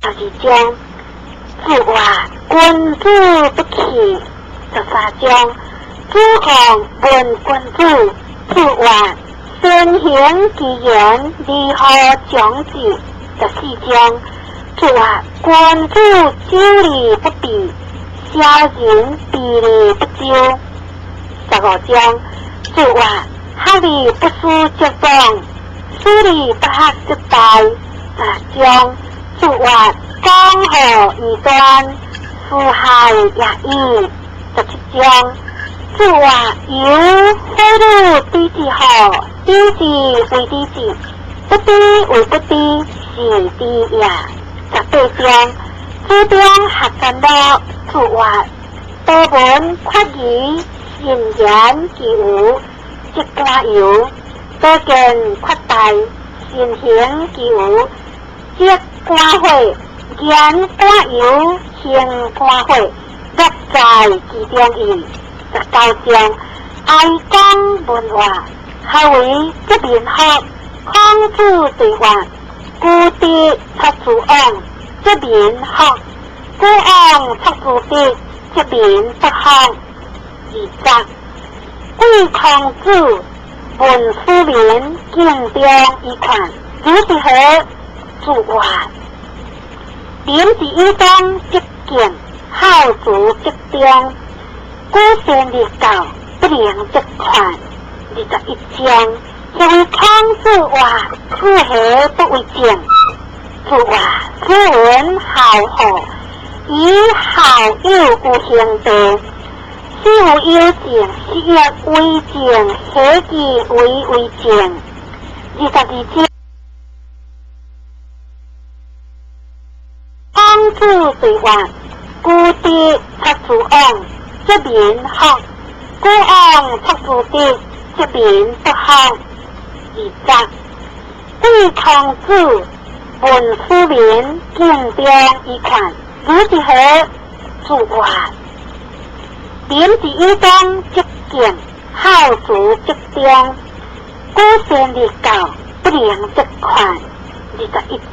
二章，子曰：君子不器。13章，子贡问君子，子曰：先行其言，而后长之。14章，子曰：君子久而不弊，小人弊而不纠。15章，子曰：学而不思则罔，思而不学则殆。16章，子曰：江河以端，四海也已。17章，子曰：犹非汝知之乎？知之为知之，不知为不知，是知也。18章，子张学三乐，子曰：多闻缺仪，信言其无，则甘油；多见缺殆，信行其无，则肝火。言肝油，行肝火，乐在其中矣。19章，哀公问话，何为则民福？孔子对曰：古德出诸往，则民福；古往出诸德，则民不福。20，贵孔子，问庶民，敬重以劝，如是何？子曰：仁之以忠则敬，孝慈则忠。古善立教，不能则劝。21章，何为孔子曰：子何不为政？子曰：子闻孝乎？以孝友有兄弟，死无有政，是亦为政，何其为为政？22章，孔子对曰：古德出诸往，则民福；古往出诸德，则民不福。20，贵孔子，问庶民，敬重以劝，如是何？子曰：仁之以忠则敬，孝慈则忠。古善立教，不能则劝。21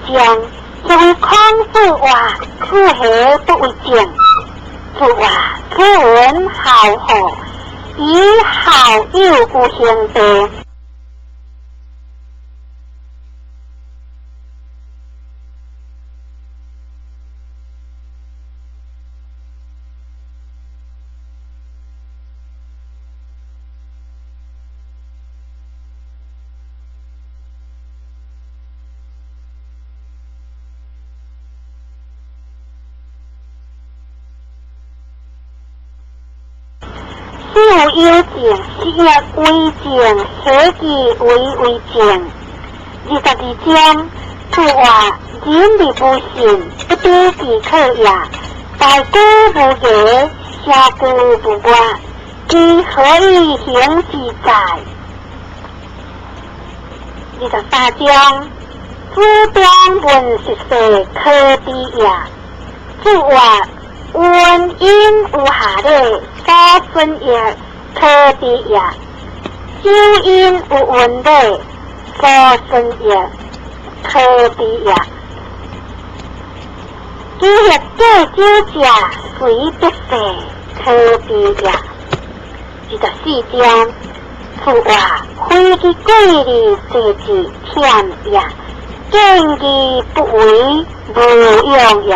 章，何为孔子曰：子何不为政？子曰：子闻孝乎？以孝友有兄弟，死无有政，是亦为政，何其为为政？22章，子曰：人而无信，不知其可也；大居无言，小居无我，其何以行之哉？23章，子张问食世，可知也。子曰：闻音有下礼，所损益，可知也；九音有闻礼，所损益，可知也。其欲过酒者，随得势，可知也。24章，子曰：非其过而济之，忝也；见义不为，无用也。